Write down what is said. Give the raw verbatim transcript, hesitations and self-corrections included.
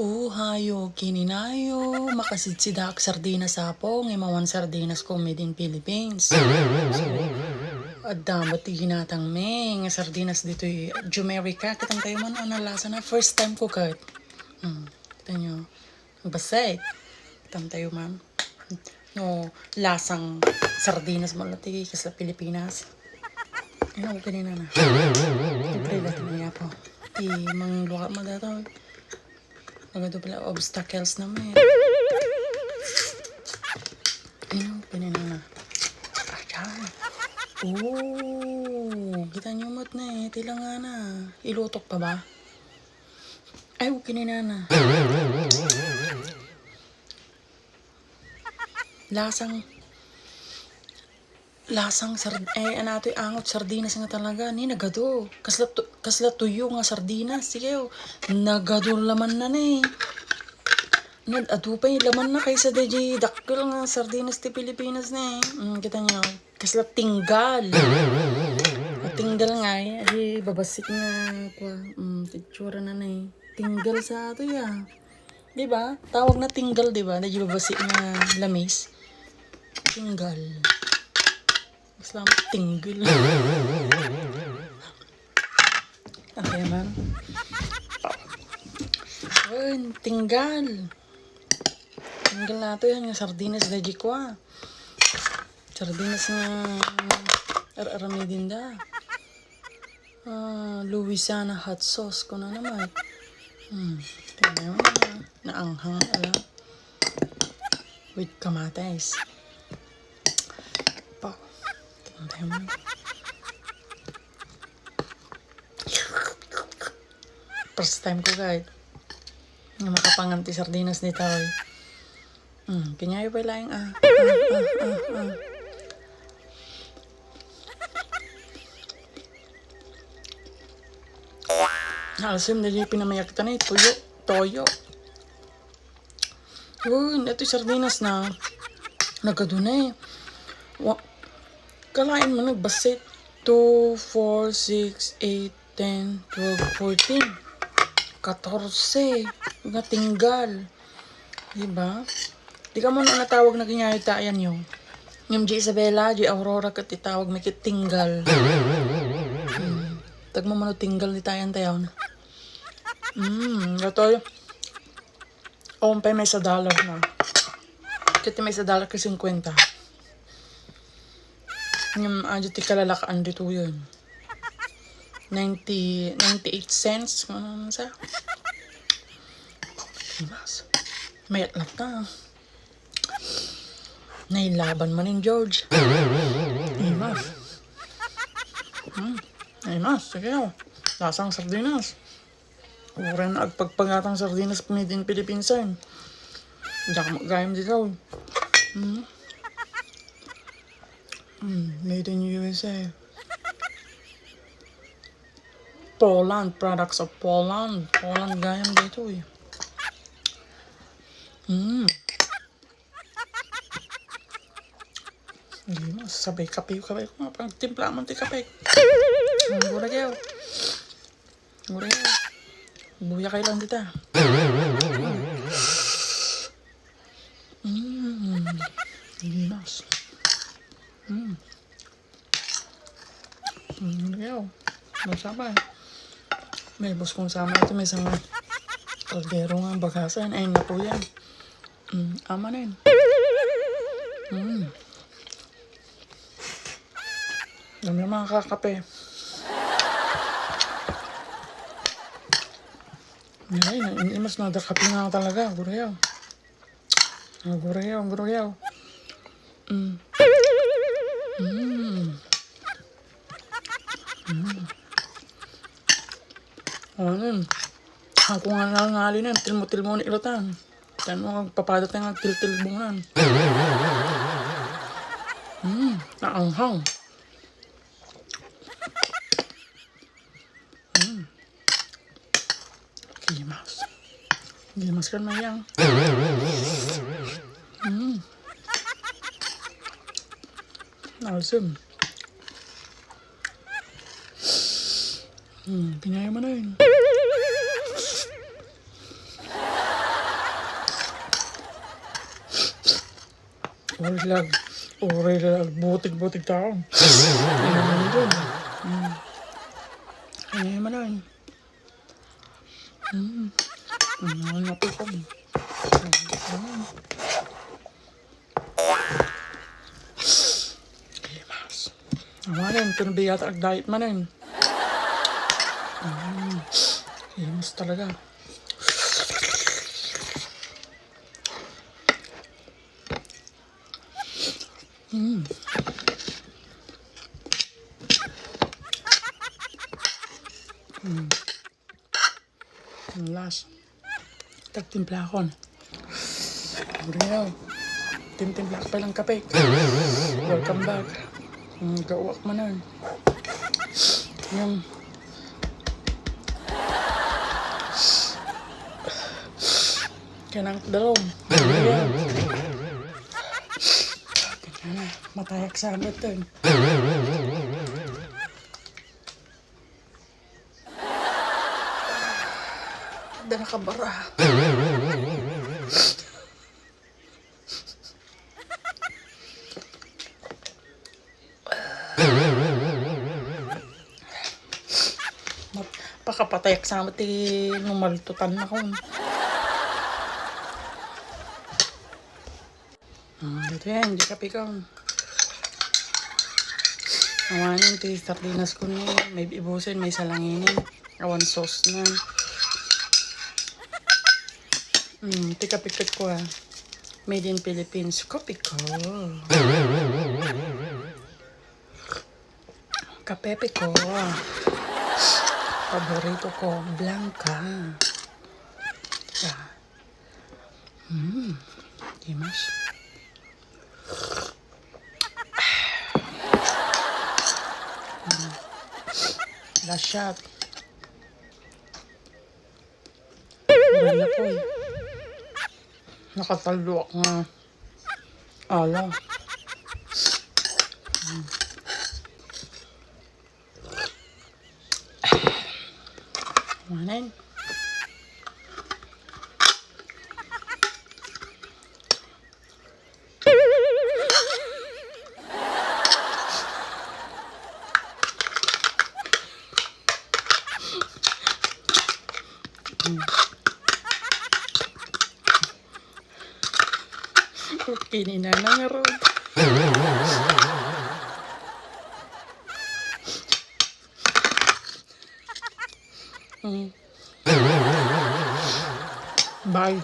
Uhayo, kininayo, makasidsidak sardinas, Apo, nga mawan sardinas ko made in Philippines. So, adda met ti ginatangmi nga sardinas ditoy Jumerica. Kitam tayo man, ano, lasa na. First time ko ket. Hmm, kita nyo. Ang basay. Kitam tayo man. No, lasang sardinas mo lang ti kasla Pilipinas. Ano ko kanina na? Siyempre, dati na yapo. Ti mangluwa mo data. Nagado pala obstacles na may. Ano ko kanina na? Ayan. Oh, kita nyo mat na eh. Tilangana. Ilutok pa ba? Ay, okay na na. Lasang, lasang sard-, eh, ano atoy angot sardinas nga talaga. Ni nagado. Kasla tu-, kasla tuyo nga sardinas. Sige, oh. Nagado laman na ni. Nagado pay laman na kaysa di dakkel nga sardinas ti Pilipinas ni. Mm, kita niyo. Kasla tinggal. Tinggal nga eh. Ay, babasik nga. Kwa, mm, itsura na na eh. Tinggal sa ato ya. Di ba? Tawag na tinggal, di ba? Dagiti babassit nga lamis. Tinggal. Islam, tinggal. Okay man. Yun, tinggal. Tinggal na to yan, yung sardinas, dagiti kwa. Sardinas nga ar-aramidin da. Ah, Louisiana hot sauce, kuna naman. Hmm, tingnan mo na. Naanghang, ala. With kamatis. Pa. Tingnan mo. First time ko, guys. Nga makapangan ti sardinas ni Taoy. Hmm, kinyayo pay laeng, ah. Ah, ah, ah, ah. Naalsim na di pinamayak ta na, eh, toyo. Toyo. Uy, ito sardinas na. Nagkadunay. Wa-, kalain mo nagbasit. Two, four, six, eight, ten, twelve, fourteen. Katorse nga tinggal. Diba? Di ka mo natawag na kinyayo ta ayan yo. Ngem di Isabela, di Aurora ket itawag mi ket tinggal. Hmm. Tagmo mano tinggal di tayan tayaw na. Hmm, gatoy. Awan pay maysa dollar na. Ket maysa dollar ket singkwenta. Ngem, adu ti kalalakaan ditoyen. Ninety, ninety-eight cents. Ano sa? Mas. Mayat lang ta. Nailaban man ni George. Imas. Hmm. Imas, sige, oh. Lasang sardinas. Uray na agpagpagatang sardinas made in Philippines, eh. Diak gayam dito. Hmm. Hmm, made in U S A. Poland, products of Poland. Poland gayam dito, eh. Hmm. Hindi mo, sabay kape, kape ko nga, pagtimpla man ti kape. Ang guragaw. Guragaw. Buya kayo lang dita. Mm. Limas. Mm. Mm, yaw. Masama. May bus kong sama ito, may isang kaldero nga bagasan. Ay, naku yan. Mm, ama na yun. Mm. Dami mga kakape. Ay, na-, mas nadakapi nga talaga. Gurayaw. Ang gurayaw, ang gurayaw. Mm. Mm. Mm. Ano yun? Ako nga nangali na, tilmo-tilmo ni ilutan. Tan mo, agpapadat nga tiltilbonan. Mm, naanghang. Mm. Gimas. Gimas kan mayang. Mm. Alsem. Hmm, pinaya mo na yun. Uri lang, uri lang, butig-butig tao. Ano yun? Mm. Ano yun man yun? Mm. Mm, ano po ko? Mm. Limas. Awanen, kuno biyata agdayet manen. Mm. Limas talaga. Mm. Mm. Ang last. Tagtimplakon. Real. Timtimplak pa lang kape. Welcome back. Mm, gawak manen. Yung kanang dalom. Matayak sa amin ito. Dala ka bara. Pakapatayak sa ti numaltutan na kon. Hmm, dito yan, di kape ko. Awanen ti sardinas ko ni, may ibusin, may salanginin. Awan sauce na. Hmm, ti kape ko, ah. Made in Philippines. Kape ko. Kapepe ko. Paborito ko, Blanca. Yeah. Mm. Dimas. Mm. Last shot. Wala ko eh. Nakatalluak nga. Ala. Mm. Manen. Okay ni nanang aron. Mm. Bye.